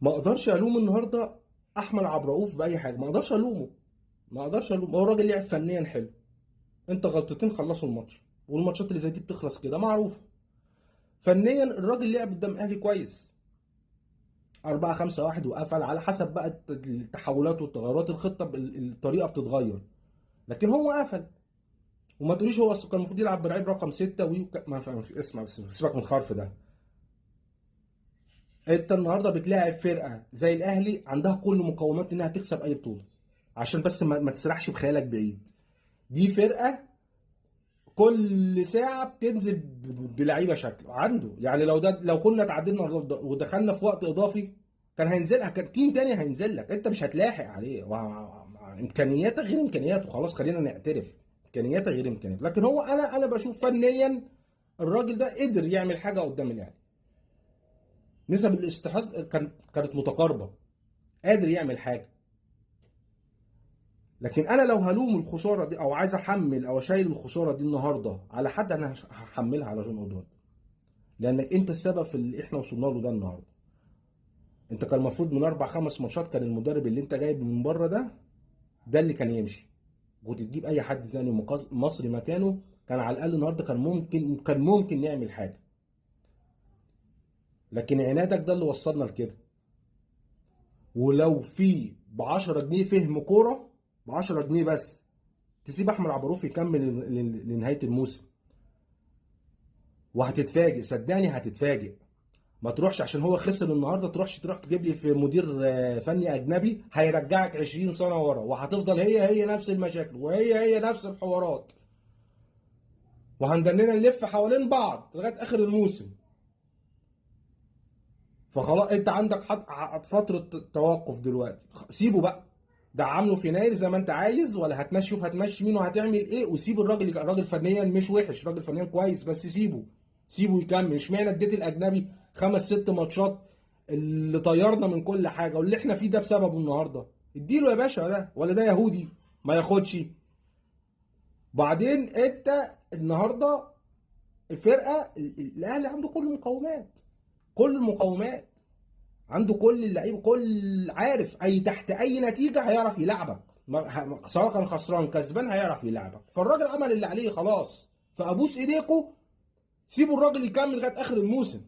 ما اقدرش الوم النهارده احمد عبد الرؤوف باي حاجة، ما اقدرش الومه، ما اقدرش الومه. هو الراجل لعب فنيا حلو، انت غلطتين خلصوا الماتش، والماتشات اللي زي دي بتخلص كده معروفة. فنيا الراجل لعب قدام الاهلي كويس، 4-5-1 وقفل على حسب بقى التحولات والتغيرات، الخطة الطريقة بتتغير، لكن هو قفل. وما تقوليش هو اصل كان المفروض يلعب بلعيب رقم 6 ما اسمع بس، سيبك من الخرف ده. انت النهارده بتلاعب فرقه زي الاهلي عندها كل مقومات انها تكسب اي بطوله، عشان بس ما تسرحش بخيالك بعيد. دي فرقه كل ساعة بتنزل بلعيبه شكل عنده، يعني لو كنا تعادلنا ودخلنا في وقت اضافي كان هينزلها، كان team تاني هينزل لك، انت مش هتلاحق عليه. امكانياتك غير امكانياته، خلاص خلينا نعترف امكانياتك غير امكانياته. لكن هو انا بشوف فنيا الراجل ده قدر يعمل حاجة قدام الاهلي، نسب الاستحواذ كانت متقاربة، قادر يعمل حاجة. لكن انا لو هلوم الخسارة دي او عايز احمل او اشيل الخسارة دي النهارده على حد، انا هحملها على جون اودوارد، لانك انت السبب في اللي احنا وصلنا له ده النهارده. انت كان المفروض من 4-5 ماتشات كان المدرب اللي انت جايبه من بره ده اللي كان يمشي، كنت تجيب اي حد تاني مصري مكانه، كان على الاقل النهارده كان ممكن نعمل حاجة. لكن عنادك ده اللي وصلنا لكده. ولو في ب10 جنيه فهم كورة، ب10 جنيه بس، تسيب احمد عبد الرؤوف يكمل لنهاية الموسم، وهتتفاجئ، صدقني هتتفاجئ. ما تروحش عشان هو خسر النهارده تروح تجيب لي في مدير فني اجنبي هيرجعك 20 سنة ورا، وهتفضل هي نفس المشاكل وهي نفس الحوارات، وهندننا نلف حوالين بعض لغاية اخر الموسم. فخلاص انت عندك فترة توقف دلوقتي، سيبه بقى، ده عامله في يناير زي ما انت عايز، ولا هتمشي، شوف هتمشي مين وهتعمل ايه، وسيب الراجل. الراجل فنيا مش وحش، الراجل فنيا كويس، بس سيبه يكمل. اشمعنى اديت الاجنبي 5-6 ماتشات اللي طيرنا من كل حاجة واللي احنا فيه ده بسببه النهارده؟ اديله يا باشا، ده ولا ده يهودي ما ياخدش. بعدين انت النهارده الفرقة الاهلي عنده كل المقومات، كل المقومات عنده، كل اللعيبة، كل عارف اي تحت اي نتيجة هيعرف يلعبك، سواء كان خسران كسبان هيعرف يلعبك. فالراجل عمل اللي عليه خلاص، فابوس ايديكوا سيبوا الراجل يكمل لغاية اخر الموسم.